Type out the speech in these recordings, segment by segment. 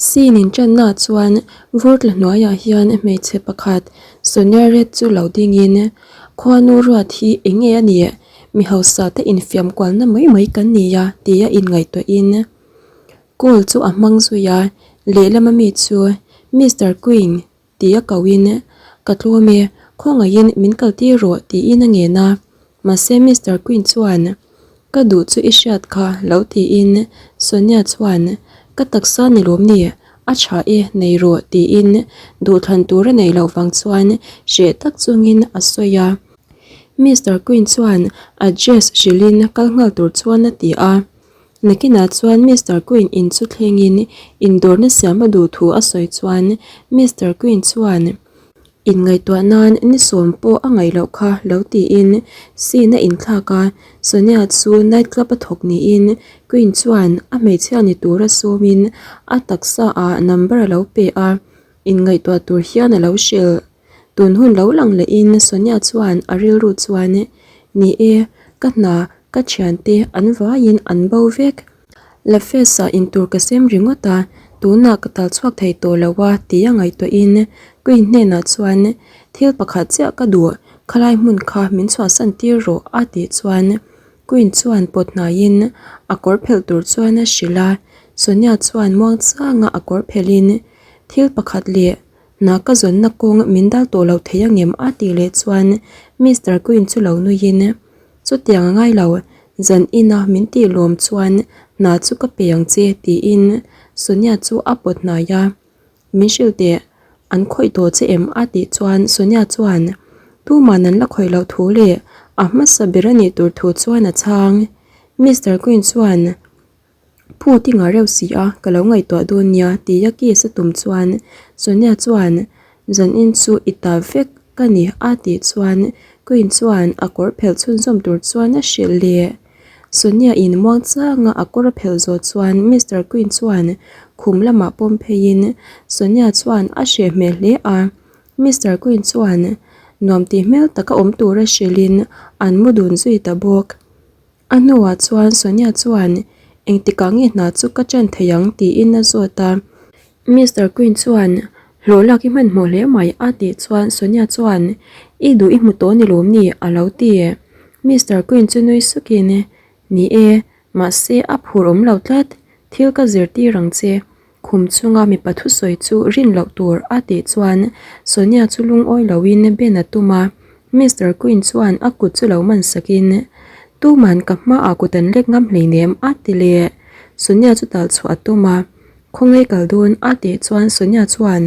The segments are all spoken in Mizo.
Scene inṭanna chuan vur tla hnuaiah hian hmeichhe pakhat Sonia Red chu lo dingin khuanu ruat hi eng nge a nih mi hausa te infiam kualna mai mai kan ni a tia inngaihtuahin call chu a hmang zui a lehlama mi chu Mister Queen Ti a koin, Ka tlawm e, khawngaihin min kaltir rawh tiin a ngen a. Mahse Mister Quinn chuan, Ka duh chu i hriat kha lo tiin Sonia chuan, Ka taksa ni lawm ni, a tha e, nei rawh tiin duhthlan tur a neih loh vang chuan hreh tak chungin a sawi a. Mister Quinn chuan address hrilhin kal nghal tur chuan a ti a. Nakinah chuan Mister Quinn in chu thlengin indawrna siam a duh thu a sawi chuan Mister Quinn chuan inngaihtuah nan ni sawm pawh a ngaih loh kha lo tiin scene a inthlak a, Sonia chu night club a thawk niin Quinn chuan a hmeichhia ni tura sawmin a taksa ah number a lo pe a, inngaihtuah tur hian a lo hrilh. Tun hun lo lang lehin Sonia chuan a rilru chuan, Ni e, ka hna, ka thiante an vaiin an bo vek. Lafes-ah intur ka sem ringawt a, tunah ka tal chhuak thei tawh lo a tia ngaihtuahin Queen hnenah chuan, Thil pakhat chiah ka duh, khalai hmun kha min chhuahsan tir rawh a tih chuan Queen chuan pawt hnaiin a kawr phelh tur chuan a hrilh a, Sonia chuan muangchanga a kawr phelhin thil pakhat leh Hna ka zawnna kawng min dal tawh lo thei angem a tih leh chuan Mister Quinn chu lo nuiin chutiang a ngai lo, zan ina min tih lawm chuan hna chu ka pe ang che tiin Sonia chu a pawt hnai a, Min hrilh teh, an khawih tawh che em a tih chuan Sonia chuan tuman an la khawih loh thu leh a hmasa ber a nih tur thu chuan a chhang. Mister Quinn chuan. Phut i ngah reuh si a, ka lo ngaihtuah dawn nia tia kiss a tum chuan Sonia chuan zan in chu i ta vek ka ni a tih chuan Queen chuan a kawr phelh chhunzawm tur chuan a hrilh leh. Sonia in muang changa a kawr a phelh zawh chuan Mister Queen chuan khum lamah pawm pheiin Sonia chuan a hreh hmel hle a, Mister Queen chuan nuam tih hmel taka awm tura hrilhin an mu dun zui ta bawk. A hnuah chuan Sonia chuan engtikah nge hna chu ka chan thei ang tiin a zawt a. Mister Quinn chuan hlawh lak i hmanhmawh hle mai a tih chuan Sonia chuan i duh i hmu tawh ni lawm ni a lo ti. Mister Quinn chu nui sukin ni e, mahse a phur awm lo tlat, thil ka zirtir ang che Khum chunga mipa thusawi chu rin loh tur a tih chuan Sonia chu lungawi loin Ben a tum a, Mister Quinn chuan a kut chu lo man sakin, Tuman ka hmaah kut an lek ngam hleinem a ti leh. Sonia chu tal chhuah a tum a, Khawngaih kal dawn a tih chuan Sonia chuan,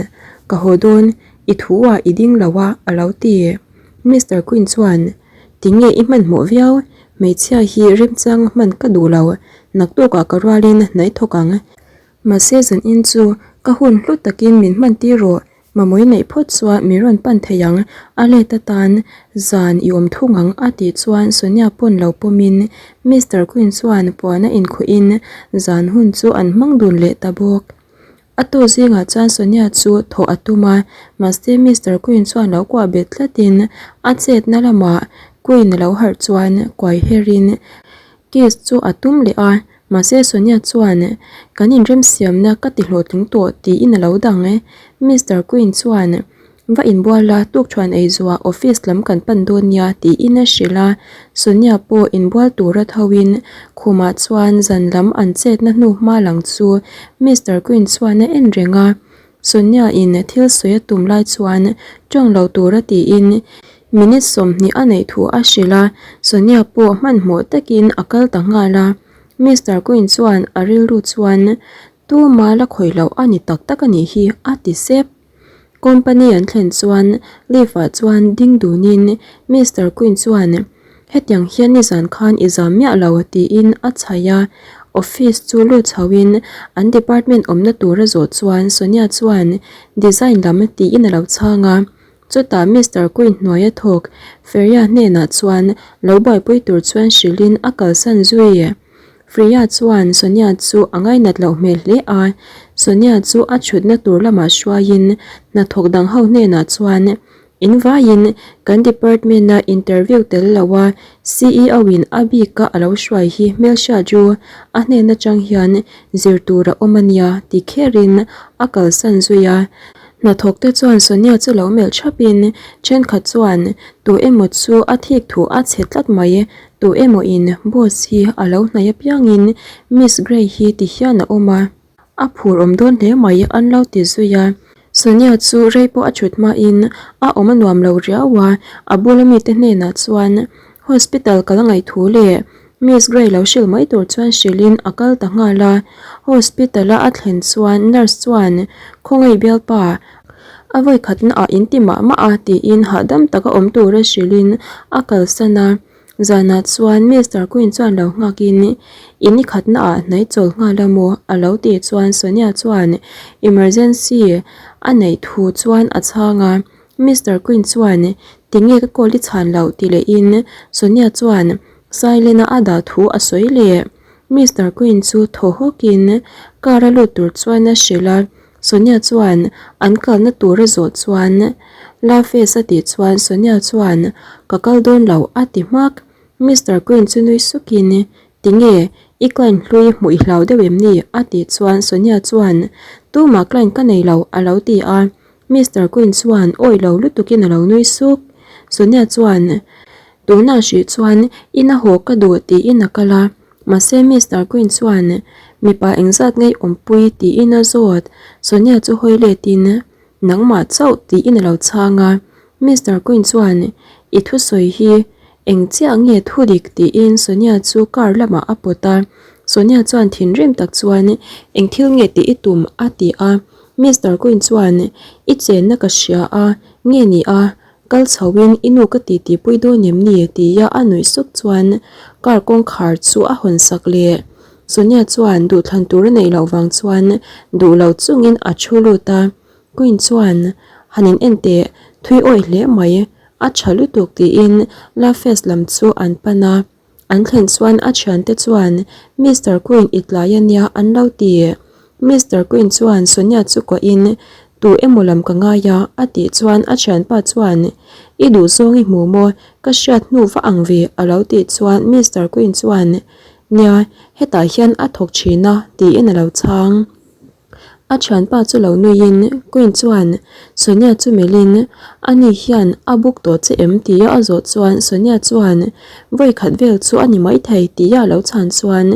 Ka haw dawn, i thu ah i ding lo a a lo ti. Mister Quinn chuan, Tinge i hmanhmawh viau, hmeichhia hi remchang hman ka duh lo, naktukah ka rualin hnaih thawk ang. Mahse zan in chu ka hun hlu takin min hman tir rawh, mamawih neih phawt chuan min rawn pan thei ang, a let atan zan i awm thung ang a tih chuan Sonia pawn lo pawmin Mister Quinn chuan puan a inkhuhin zan hun chu an hmang dun leh ta bawk. A tu zingah chuan Sonia chu thawh a tum a, mahse Mister Quinn chuan lo kuah bet tlatin a chetna lamah Quinn a lo harh chuan kuai herin kiss chu a tum leh a. Mahse Sonia chuan, Kan inremsiamna ka ti hlawhtling tawh tiin a lo dang e. Mister Quinn chuan, Va inbual la, tukthuan eizuah office lam kan pan dawn nia tiin a hrilh a. Sonia pawh inbual tura thoin khumah chuan zan lam an chetna hnu hma lang chu Mister Quinn chuan a en reng a. Sonia in thil sawi a tum lai chuan tawng lo tura tiin minute 20 a neih thu a hrilh a. Sonia pawh hmanhmawh takin a kal ta nghal a. Mister Quinn chuan a rilru chuan Tuma la khawih loh a ni tak tak a nih hi a ti sep. Company an thlen chuan lift ah chuan ding dunin Mister Quinn chuan Hetiang hian nizan khan i zam miah lo tiin a chhaih a. Office chu lut chhoin an department awmna tur a zawh chuan Sonia chuan Design lam tiin a lo chhang a. Chutah Mister Quinn hnuaia thawk Freya hnenah chuan lo buaipui tur chuan hrilhin a kalsan zui. Freya chuan Sonia chu a ngainat loh hmel hle a, Sonia chu a chhutna tur lamah hruaiin hnathawk dang ho hnenah chuan In vaiin kan department-a interview tel lo a CEO in a bika a lo hruai hi hmelhriat ru a hnen atang hian zir tur a awm a nia ti kherin a kalsan zui a. Hnathawk te chuan Sonia chu lo melh thapin thenkhat chuan tu emaw chu a thik thu a chhe tlat mai, tu emaw in boss hi a lo hnaih apiangin Miss Grey hi ti hian a awm a. A phur awm dawn hle mai an lo ti zui a. Sonia chu rei pawh a thut hmain a awm a nuam lo riau a, a bula mite hnenah chuan hospital kal a ngaih thu leh Miss Grey lo hrilh mai tur chuan hrilhin a kal ta nghal a. Hospital a a thlen chuan nurse chuan khawngaih bialpa a vawikhatna ah in ti mah mah a tiin hahdam taka awm tura hrilhin a kalsan a. Zanah chuan Mister Quinn chuan lo nghakin I ni khatna ah hnai chawl nghal a maw? a lo tih chuan Sonia chuan emergency a neih thu chuan a chhang a. Mister Quinn chuan Tinge ka call i chhan loh? ti lehin Sonia chuan silent a a dah thu a sawi leh. Mister Quinn chu thaw hawkin car a lut tur chuan a hrilh a. Sonia chuan an kalna tur a zawh chuan La Face a tih chuan Sonia chuan Ka kal dawn lo a ti hmak. Mister Quinn chu nui sukin Tinge i client hlui hmuh i hlau deuh em ni? a tih chuan Sonia chuan Tumah client ka nei lo a lo ti a. Mister Quinn chuan awi lo lutukin a lo nui suk. Sonia chuan Tunah hrih chuan ina haw ka duh tiin a kal a. Mahse Mister Quinn chuan mipa engzat ngei awmpui tiin a zawt. Sonia chu hawi letin nangmah chauh tiin a lo chhang a. Mister Quinn chuan i thusawi hi eng chiah nge thu dik tiin Sonia chu car lamah a pawt a. Sonia chuan thinrim tak chuan eng thil nge tih i tum a ti a. Mister Quinn chuan i chenna ka hria a nge ni a Kal chhoin i nu ka ti tihpui dawn em ni? tia a nuih suk chuan car kawngkhar chu a hawn sak leh. Sonia chuan duhthlan tur a neih loh vang chuan duh lo chungin a thu lut a. Queen chuan, Han in en teh, thui awih hle mai, a tha lutuk tiin Lafes lam chu an pan a. An thlen chuan a thiante chuan Mister Quinn i tlai a nia an lo ti. Mister Quinn chuan Sonia chu kuahin Tu emaw lam ka ngai a a tih chuan a thianpa chuan I duhzawng i hmu maw? Ka hriat hnu va ang ve a lo tih chuan Mister Quinn chuan Nia, hetah hian a thawk thin a tiin a lo chhang. A thianpa chu lo nuiin Quinn chuan Sonia chu melhin Ani hian a book tawh che em? tia a zawh chuan Sonia chuan Vawi khat vel chu a ni maithei tia a lo chhan chuan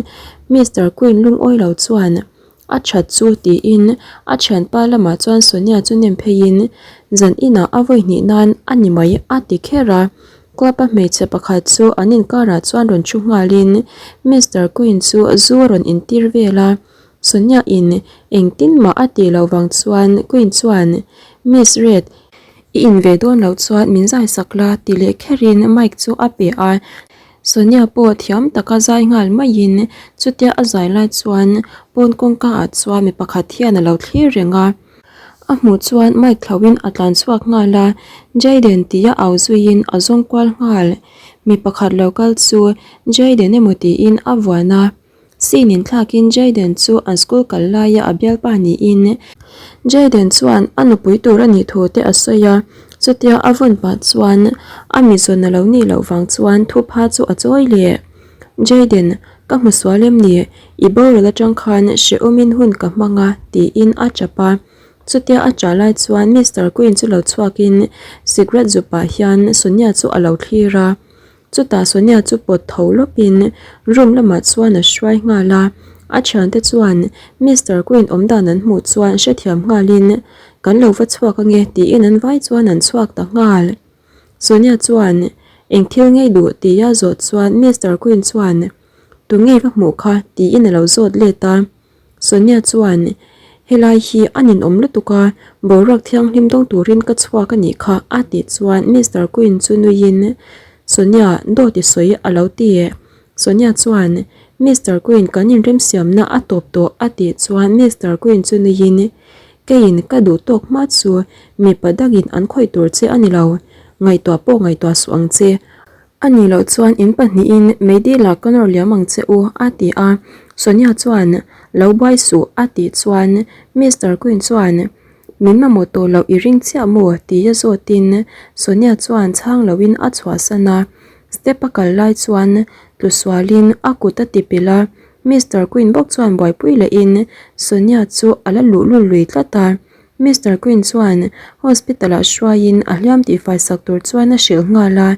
Mister Quinn lungawi lo chuan A that chu tiin a thianpa lamah chuan Sonia chu nem pheiin Zan inah a vawi hnih nan a ni mai a ti kher a. Club a hmeichhe pakhat chu an inkarah chuan rawn thu nghalin Mister Quinn chu zu a rawn intir vel a. Sonia in engtin mah a tih loh vang chuan Queen chuan, Miss Red, i in ve dawn loh chuan min zai sak la ti leh kherin mic chu a pe a. Sonia pawh thiam taka zai nghal maiin chutia a zai lai chuan pawn kawngka ah chuan mi pakhat hian a lo thlir reng a. A hmuh chuan mic thlauhin a tlan chhuak nghal a, Jayden tia au zuiin a zawng kual nghal. Mi pakhat lo kal chu Jayden emaw tiin a vuan a. Scene in thlakin Jayden chu an school kal laia a bialpa niin Jayden chuan a nupui tur a nih thu te a sawi a, chutia a vawn pah chuan a mizawn a lo nih loh vang chuan thupha chu a chawi leh. Jayden, ka hmu sual em ni? I boral atang khan hrehawmin hun ka hmang a tiin a tap a. Chutia a ṭah lai chuan Mister Quinn chu lo chhuakin cigarette zu pah hian Sonia chu a lo thlir a. Chutah Sonia chu pawt tho lawpin room lamah chuan a hruai nghal a, a thiante chuan Mister Quinn awmdan an hmuh chuan hrethiam nghalin Kan lo va chhuak ange tiin an vai chuan an chhuak ta nghal. Sonia chuan Eng thil ngei duh tia zawh chuan Mister Quinn chuan Tunge va hmuh kha tiin a lo zawt let a. Sonia chuan, Helai hi a ninawm lutuk a, boruak thianghlim dawng turin ka chhuak a nih kha a tih chuan Mister Quinn chu nuiin, Sonia, dawt i sawi a lo ti. Sonia chuan, Mister Quinn kan inremsiamna a tawp tawh a tih chuan Mister Quinn chu nuiin, Keiin ka duh tawk hma chu mipa dangin an khawih tur che a ni lo, ngaihtuah pawh ngaihtuah suh ang che. A nih loh chuan in pahnihin meidil ah ka nawr liam ang che u a ti a, Sonia chuan lo buai suh a tih chuan Mister Quinn chuan Min mamawh tawh loh i ring chiah maw? tia zawtin Sonia chuan chhang loin a chhuahsan a. Step a kal lai chuan tlu sualin a kut a ti pilh a, Mister Quinn bawk chuan buaipui lehin Sonia chu a la luhlul lui tlat a. Mister Quinn chuan hospital ah hruaiin a hliam tihfai sak tur chuan a hrilh nghal a.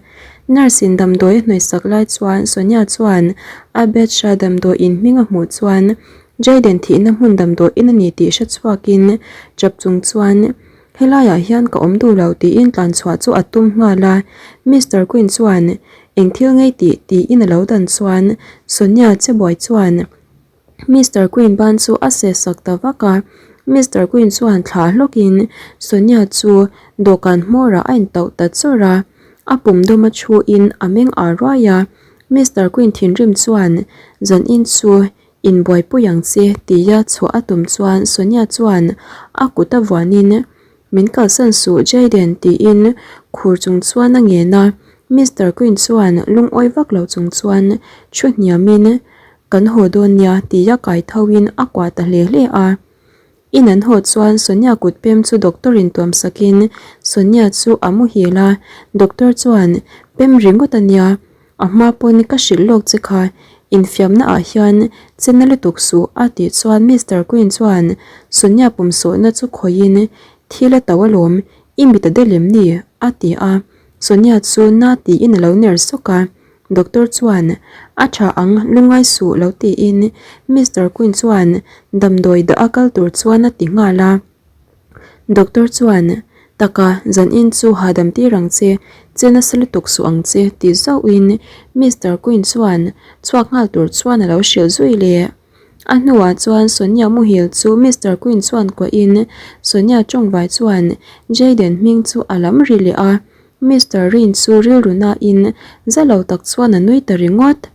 Nurse in damdawi a hnawihsak lai chuan Sonia chuan a batch a damdawi in hming a hmuh chuan Jayden thihna hmun damdawiin a ni tih hre chhuakin chap chung chuan helaiah hian ka awm duh lo tiin tlan chhuah chu a tum nghal a. Mister Quinn chuan eng thil ngei tih tiin a lo dan chuan Sonia che buai chuan Mister Quinn ban chu a seh sak ta vak a. Mister Quinn chuan thlah hlawkin Sonia chu dawhkan hmawrah a intauh ta chawrh a. A pum dawma thuin a meng ar ruai a. Mister Quinn thinrim chuan zanin chu Inbuaipui ang che tia chhuah a tum chuan Sonia chuan a kut a vuanin Min kalsan suh Jayden tiin khur chung chuan a ngen a, Mister Quinn chuan lungawi vak lo chung chuan thu hniamin Kan haw dawn nia tia kai thoin a kuah ta hle hle a. In an haw chuan Sonia kut pem chu doctor in tuam sakin Sonia chu a muhil a, doctor chuan pem ringawt a nia, a hma pawn ka hrilh lawk che kha, infiamna ah hian che na lutuk suh a tih chuan Mister Quinn chuan Sonia pum sawhna chu khawihin thil a to alawm, i mit a del em ni? a ti a, Sonia chu na tiin a lo ner sawk a. Doctor chuan, A tha ang, lungngai suh lo tiin Mister Quinn chuan damdawi dah a kal tur chuan a ti nghal a. Doctor chuan, Taka, zanin chu hahdam tir ang che, che nasa lutuk suh ang che ti zauhin Mister Quinn chuan chhuak nghal tur chuan a lo hrilh zui leh. A hnuah chuan Sonia muhil chu Mister Quinn chuan kuahin Sonia tawngvai chuan Jayden hming chu a lam ri leh a. Mister Rain chu rilru nain za lo tak chuan a nui ta ringawt.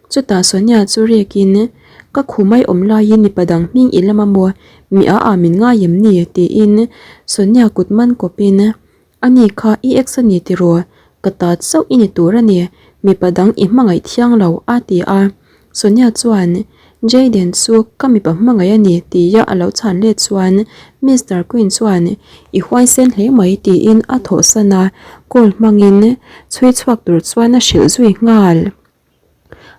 Chutah Sonia chu rekin, Ka khumai awm laiin mipa dang hming i lam a maw? Mi a ah min ngai em ni? tiin Sonia kut man kawpin, Ani kha i ex a ni tiraw? Ka ta chauh i ni tur a ni, mipa dang i hmangaih thiang lo, a ti a. Sonia chuan, Jayden chu ka mipa hmangaih a ni tia a lo chhan let chuan Mister Quinn chuan i huaisen hle mai tiin a thawhsan a, call hmangin chhui chhuak tur chuan a hrilh zui nghal.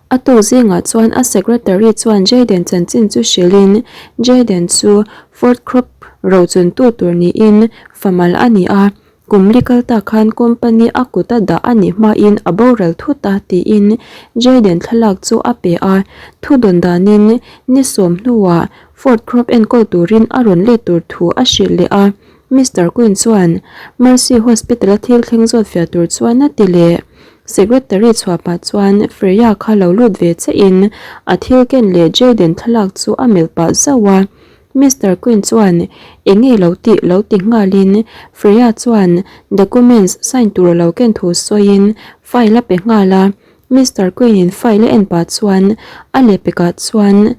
A tuk zingah chuan a secretary chuan Jayden chanchin chu hrilhin Jayden chu Fort Crop rochuntu tur niin famal a ni a, Kum li kal ta khan company a kut a dah a nih hmain a boral thut a tiin Jayden thlalak chu a pe a, thudawn danin ni sawm hnuah Ford Crop enkawl turin a rawn let tur thu a hrilh leh a, Mister Quinn chuan Mercy Hospital a thil thleng zawt fiah tur chuan a ti leh. Secretary chhuah pah chuan Freya kha lo lut ve chiahin a thil ken leh Jayden thlalak chu a melh pah zauh a. Mister Quinn chuan eng nge lo tih lo ti nghalin Freya chuan documents sign tur a lo ken thu sawiin file a pe nghal a. Mister Quinn in file a en pah chuan a lehpekah chuan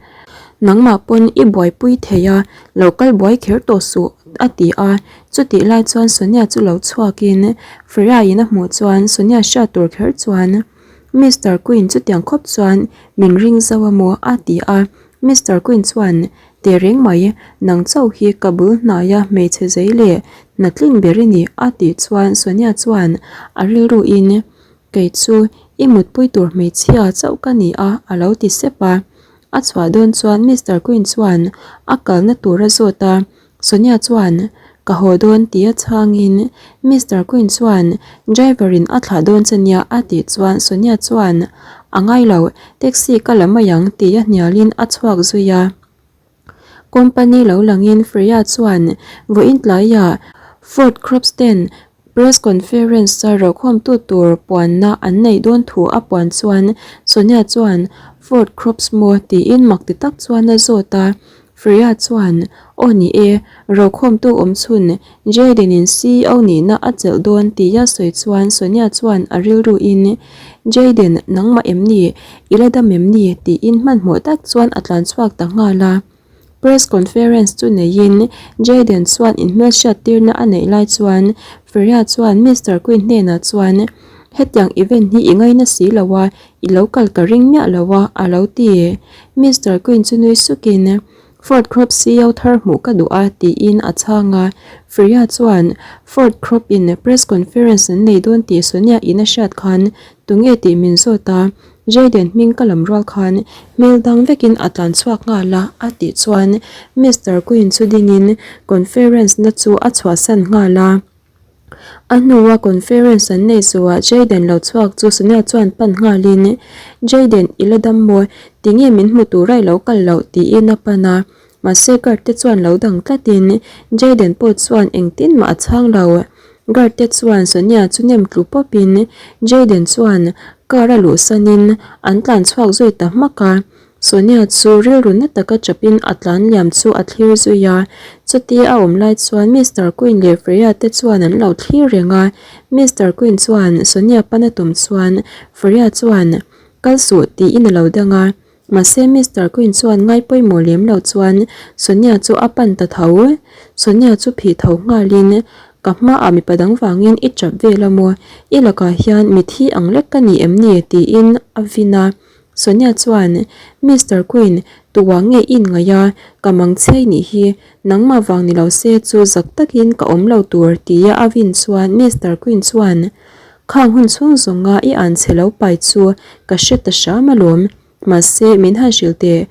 nangmah pawn i buaipui thei a, lo kal buai kher tawh suh a ti a. Chutih lai chuan Sonia chu lo chhuakin Freya in a hmuh chuan Sonia hriat tur kher chuan Mister Quinn chutiang khawp chuan min ring zo a maw a ti a. Mister Quinn chuan, Teh reng mai, nang chauh hi ka bul hnaia hmeichhe zei leh hna tling ber i ni, a tih chuan Sonia chuan a rilruin, Kei chu i mutpui tur hmeichhia chauh ka ni a, a lo ti sep a. A chhuah dawn chuan Mister Quinn chuan a kalna tur a zawt a, Sonia chuan, Ka haw dawn tia chhangin Mister Quinn chuan driver in a thlah dawn che nia a tih chuan Sonia chuan, A ngai lo, taxi ka la mai ang tia hnialin a chhuak zui a. Company lo langin Freya chuan vawiin tlaiah Ford Crops ten Press conference a rokhawmtu tur puanna an neih dawn thu a puan chuan Sonia chuan Ford Crops maw tiin mak ti tak chuan a zawt a. Freya chuan, Aw ni e, rokhawmtu awm chhun Jayden in CEO nihna a chelh dawn tia sawi chuan Sonia chuan a rilruin Jayden nangmah em ni? I la dam em ni? tiin hmanhmawh tak chuan a tlan chhuak ta nghal a. Press conference chu neiin Jayden chuan inhmelhriat tirna a neih lai chuan Freya chuan Mister Quinn hnenah chuan Hetiang event hi i ngaina si lo a, i lo kal ka ring miah lo a, a lo ti. Mister Quinn chu nui sukin. Ford Crop CEO thar hmuh ka duh a, tiin a chhang a. Freya chuan Ford Crop in press conference an nei dawn tih Sonia in a hriat khan tunge tih min zawt a, Jayden hming ka lam rual khan hmel dang vekin a tlan chhuak nghal a, a tih chuan Mister Quinn chu dingin conference na chu a chhuahsan nghal a. A hnua conference an nei zuah Jayden lo chhuak chu Sonia chuan pan nghalin, Jayden, i la dam maw? Tinge min hmu tura i lo kal loh? tiin a pan a. Mahse guard te chuan lo dang tlatin Jayden pawh chuan engtin mah a chhang lo. Guard te chuan Sonia chu nem tlu pawpin Jayden chuan car a luhsanin an tlan chhuak zui ta hmak a. Sonia chu rilru na taka chapin a tlan liam chu a thlir zui a, chutia a awm lai chuan Mister Quinn leh Freya te chuan an lo thlir reng a, Mister Quinn chuan Sonia pan a tum chuan Freya chuan kal suh tiin a lo dang a, mahse Mister Quinn chuan ngai pawimawh lem lo chuan Sonia chu a pan ta tho. Sonia chu phih tho nghalin ka hmaah mipa dang vangin i chap vel a maw, i lakah hian mithi ang lek ka ni em ni tiin a vin a. Sonia chuan, Mister Quinn, tuah nge i inngaih a, ka mang chhiai nih hi, nangmah vang ni lo se chu zak takin ka awm lo tur tia a vin chuan Mister Quinn chuan, Khang hun chhung zawnga i an chhe lo pai chu ka hre ta hram alawm, mahse min han hrilh teh.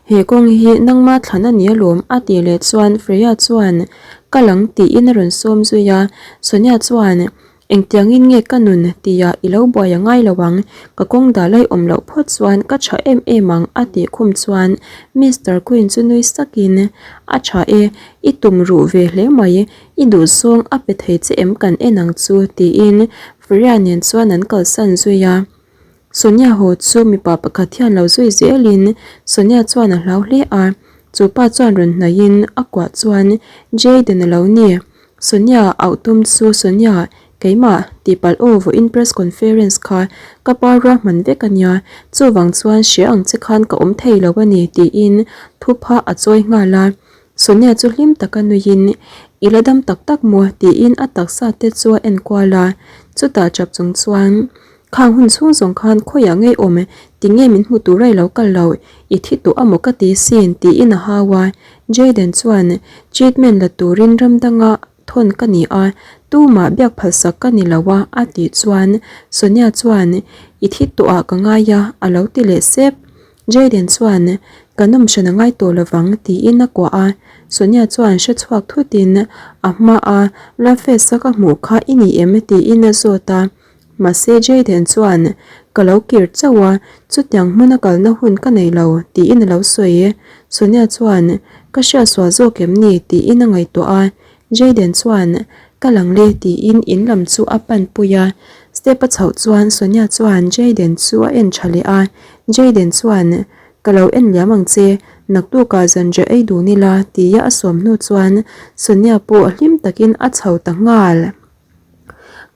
He kawng hi nangmah thlan a ni alawm a tih leh chuan Freya chuan, Ka lang tiin a rawn sawm zui a, Sonia chuan, Engtiangin nge ka nun tia i lo buai a ngai lo ang, ka kawng dah lai awm loh phawt chuan ka tha em em ang a tih khum chuan Mister Quinn chu nui sakin, A tha e, i tum ruh ve hle mai, i duhzawng a pe thei che em kan en ang chu tiin Freya nen chuan an kalsan zui a. Sonia haw chu mipa pakhat hian lo zui zelin Sonia chuan a hlau hle a, chu pa chuan rawn hnaihin a kuah chuan Jayden a lo ni. Sonia auh tum chu Sonia, keimah tihpalh aw vawiin press conference kha ka pa ruahman vek a nia, chuvang chuan hria ang che khan ka awm thei lo a ni tiin thupha a chawi nghal a. Sonia chu hlim taka nuiin I la dam tak tak maw tiin a taksa te chu a enkual a, chutah chap chung chuan Khang hun chhung zawng khan khawiah ngei awm tinge min hmu tur a i lo kal loh, i thi tawh amaw ka ti sin tiin a hau a, Jayden chuan treatment la turin ram danga thawn ka ni a, tumah biak phalsak ka ni lo a a tih chuan Sonia chuan i thi tawh ah ka ngai a a lo ti leh sep. Jayden chuan ka nawm hran a ngai tawh lovang tiin a kuah a, Sonia chuan hre chhuak thutin a hma a Lafes a ka hmuh kha i ni em tiin a zawt a. Mahse Jayden chuan, Ka lo kir chauh a, chutiang hmuna kalna hun ka nei lo, tiin a lo sawi. Sonia chuan, Ka hriatsual zawk em ni? tiin a ngaihtuah a. Jayden chuan, Ka lang le, tiin in lam chu a pan pui a. Step a chhoh chuan Sonia chuan Jayden chu a en tha leh a. Jayden chuan, Ka lo en liam ang che, naktukah zanriah ei dun ila, tia a sawm hnu chuan Sonia pawh hlim takin a chho ta nghal.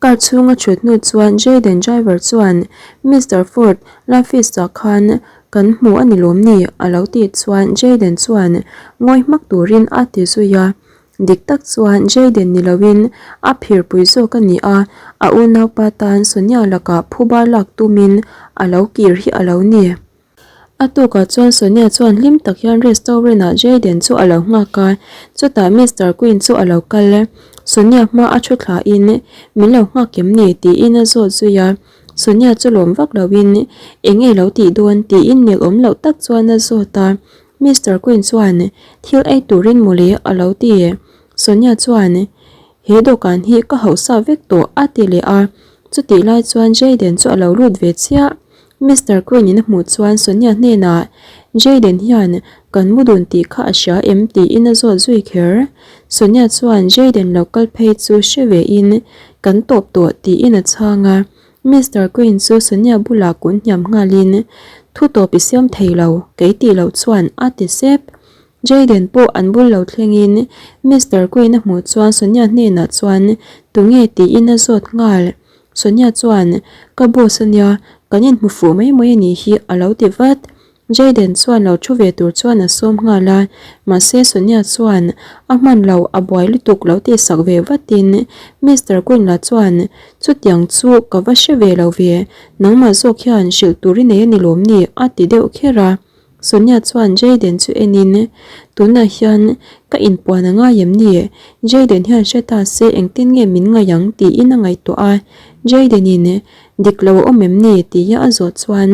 Car chhunga thut hnu chuan Jayden driver chuan Mister Ford Lafis-ah khan kan hmu a ni lawm ni? a lo tih chuan Jayden chuan ngawi hmak turin a ti zui a. Dik tak chuan Jayden ni loin a phirpui zawk a ni a, a unaupa tan Sonia lakah phuba lak tumin a lo kir hi a lo ni. A tukah chuan Sonia chuan hlim tak hian restaurant ah Jayden chu a lo nghak a, chutah Mister Quinn chu a lo kal. Sonia hma a thu thla in, Min lo nghak em ni? tiin a zawt zui a. Sonia chu lawm vak lo in, Eng nge lo tih dawn? tiin nel awm loh tak chuan a zawt a. Mister Quinn chuan, Thil ei turin mawle a lo ti. Sonia chuan, He dawhkan hi ka hauhsa vek tawh a ti leh a. Chutih lai chuan Jayden chu a lo lut ve chiah. Mister Quinn in a hmuh chuan Sonia hnenah, Jayden hian kan mu dun tih kha a hria em? tiin a zawt zui kher. Sonia chuan Jayden lo kal phei chu hre ve in, Kan tawp tawh tiin a chhang a. Mister Quinn chu Sonia bulah kun hniam nghalin, Thu tawp i siam thei lo, kei tih loh chuan a ti sep. Jayden pawh an bul lo thlengin Mister Quinn a hmuh chuan Sonia hnenah chuan tunge tiin a zawt nghal. Sonia chuan, Ka boss a nia, kan inhmu fuh mai mai a nih hi a lo ti vat. Jayden chuan lo thu ve tur chuan a sawm nghal a, mahse Sonia chuan a hman lo, a buai lutuk lo tihsak ve vatin Mister Quinn lah chuan, Chutiang chu ka va hre ve lo ve, nangmah zawk hian hrilh tur i nei a ni lawm ni? a ti deuh kher a. Sonia chuan Jayden chu enin, Tunah hian ka inpuan a ngai em ni? Jayden hian hre ta se engtin nge min ngaih ang tiin a ngaihtuah a. Jayden-in dik lo a awm em ni tia a zawh chuan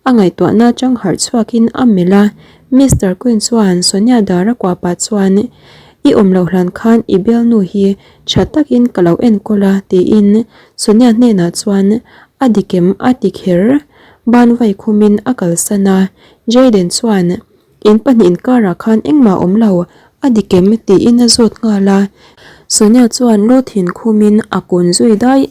a ngaihtuahna atang harh chhuakin a melh a. Mister Quinn chuan Sonia dar a kuah pah chuan, I awm loh hlan khan i bialnu hi tha takin ka lo enkawl a tiin Sonia hnenah chuan a dik em a ti kher. Ban vai khumin a kalsan a, Jayden chuan, In pahnih inkarah khan engmah awm lo, a dik em? tiin a zawt nghal a. Sonia chuan lu thin khumin a kun zui daih.